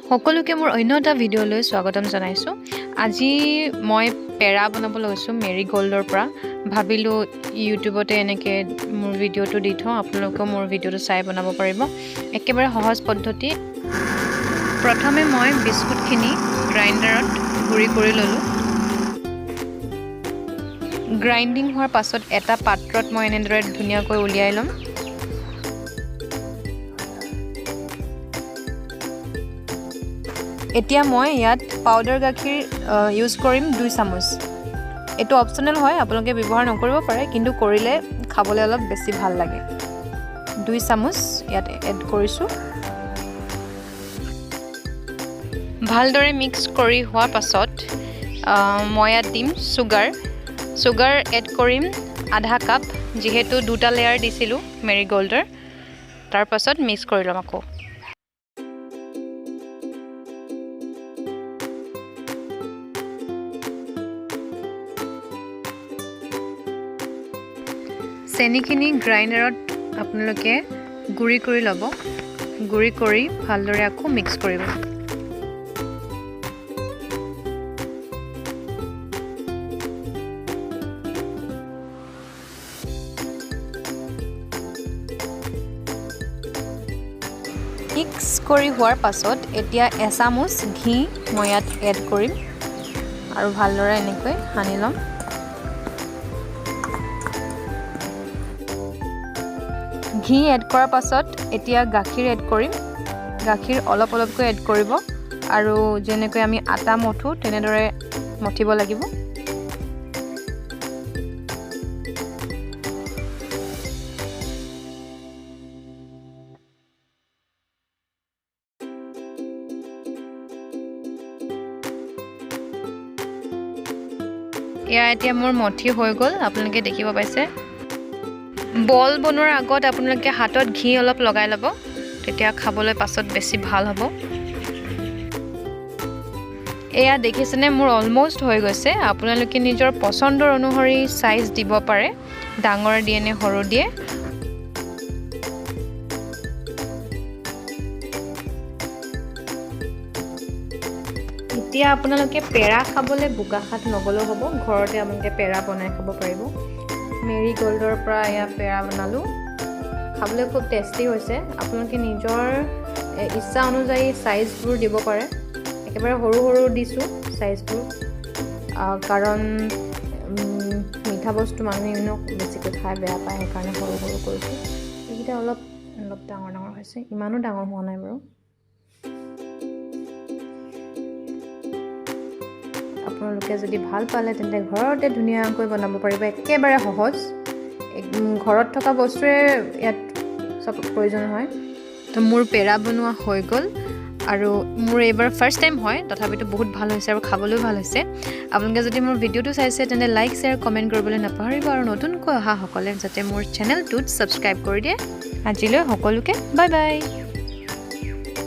সকলোকে মোৰ অন্য এটা ভিডিঅ'লৈ স্বাগতম জনাইছোঁ। আজি মই পেৰা বনাব লৈছোঁ মেৰী গ'ল্ডৰ পৰা। ভাবিলোঁ ইউটিউবতে এনেকৈ মোৰ ভিডিঅ'টো দি থওঁ, আপোনালোকেও মোৰ ভিডিঅ'টো চাই বনাব পাৰিব। একেবাৰে সহজ পদ্ধতি। প্ৰথমে মই বিস্কুটখিনি গ্ৰাইণ্ডাৰত গুড়ি কৰি ল'লোঁ। গ্ৰাইণ্ডিং হোৱাৰ পাছত এটা পাত্ৰত মই এনেদৰে ধুনীয়াকৈ উলিয়াই ল'ম। এতিয়া মই ইয়াত পাউডাৰ গাখীৰ ইউজ কৰিম 2 চামুচ। এইটো অপশ্যনেল হয়, আপোনালোকে ব্যৱহাৰ নকৰিব পাৰে, কিন্তু কৰিলে খাবলৈ অলপ বেছি ভাল লাগে। 2 চামুচ ইয়াত এড কৰিছোঁ। ভালদৰে মিক্স কৰি হোৱাৰ পাছত মই ইয়াত দিম চুগাৰ। চুগাৰ এড কৰিম আধা কাপ, যিহেতু দুটা লেয়াৰ দিছিলোঁ মেৰী গ'ল্ডৰ। তাৰপাছত মিক্স কৰি ল'ম আকৌ। চেনিখিনি গ্ৰাইণ্ডাৰত আপোনালোকে গুড়ি কৰি ল'ব। গুড়ি কৰি ভালদৰে আকৌ মিক্স কৰিব। মিক্স কৰি হোৱাৰ পাছত এতিয়া এচামুচ ঘি মই ইয়াত এড কৰিম আৰু ভালদৰে এনেকৈ সানি ল'ম। ঘি এড কৰাৰ পাছত এতিয়া গাখীৰ এড কৰিম। গাখীৰ অলপ অলপকৈ এড কৰিব আৰু যেনেকৈ আমি আটা মথোঁ, তেনেদৰে মঠিব লাগিব। এয়া এতিয়া মোৰ মঠি হৈ গ'ল, আপোনালোকে দেখিব পাইছে। বল বনোৱাৰ আগত আপোনালোকে হাতত ঘি অলপ লগাই ল'ব, তেতিয়া খাবলৈ পাছত বেছি ভাল হ'ব। এয়া দেখিছেনে, মোৰ অলমষ্ট হৈ গৈছে। আপোনালোকে নিজৰ পচন্দৰ অনুসৰি চাইজ দিব পাৰে, ডাঙৰ দিয়ে নে সৰু দিয়ে। এতিয়া আপোনালোকে পেৰা খাবলৈ বোকাখাত নগ'লেও হ'ব, ঘৰতে আপোনালোকে পেৰা বনাই খাব পাৰিব। মেৰী গ'ল্ডৰ পৰা এয়া পেৰা বনালোঁ, খাবলৈ খুব টেষ্টি হৈছে। আপোনালোকে নিজৰ ইচ্ছা অনুযায়ী চাইজবোৰ দিব পাৰে। একেবাৰে সৰু সৰু দিছোঁ চাইজবোৰ, কাৰণ মিঠা বস্তু মানুহে এনেও বেছিকৈ খাই বেয়া পায়, সেইকাৰণে সৰু সৰু কৰিছোঁ। এইকেইটা অলপ অলপ ডাঙৰ ডাঙৰ হৈছে, ইমানো ডাঙৰ হোৱা নাই বাৰু। আপোনালোকে যদি ভাল পালে, তেন্তে ঘৰতে ধুনীয়াকৈ বনাব পাৰিব। একেবাৰে সহজ, ঘৰত থকা বস্তুৰে ইয়াত চব প্ৰয়োজন হয়। তো মোৰ পেৰা বনোৱা হৈ গ'ল আৰু মোৰ এইবাৰ ফাৰ্ষ্ট টাইম হয়, তথাপিতো বহুত ভাল হৈছে আৰু খাবলৈও ভাল হৈছে। আপোনালোকে যদি মোৰ ভিডিঅ'টো চাইছে, তেন্তে লাইক, শ্বেয়াৰ, কমেণ্ট কৰিবলৈ নাপাহৰিব আৰু নতুনকৈ অহাসকলে যাতে মোৰ চেনেলটোত ছাবস্ক্ৰাইব কৰি দিয়ে। আজিলৈ সকলোকে বাই বাই।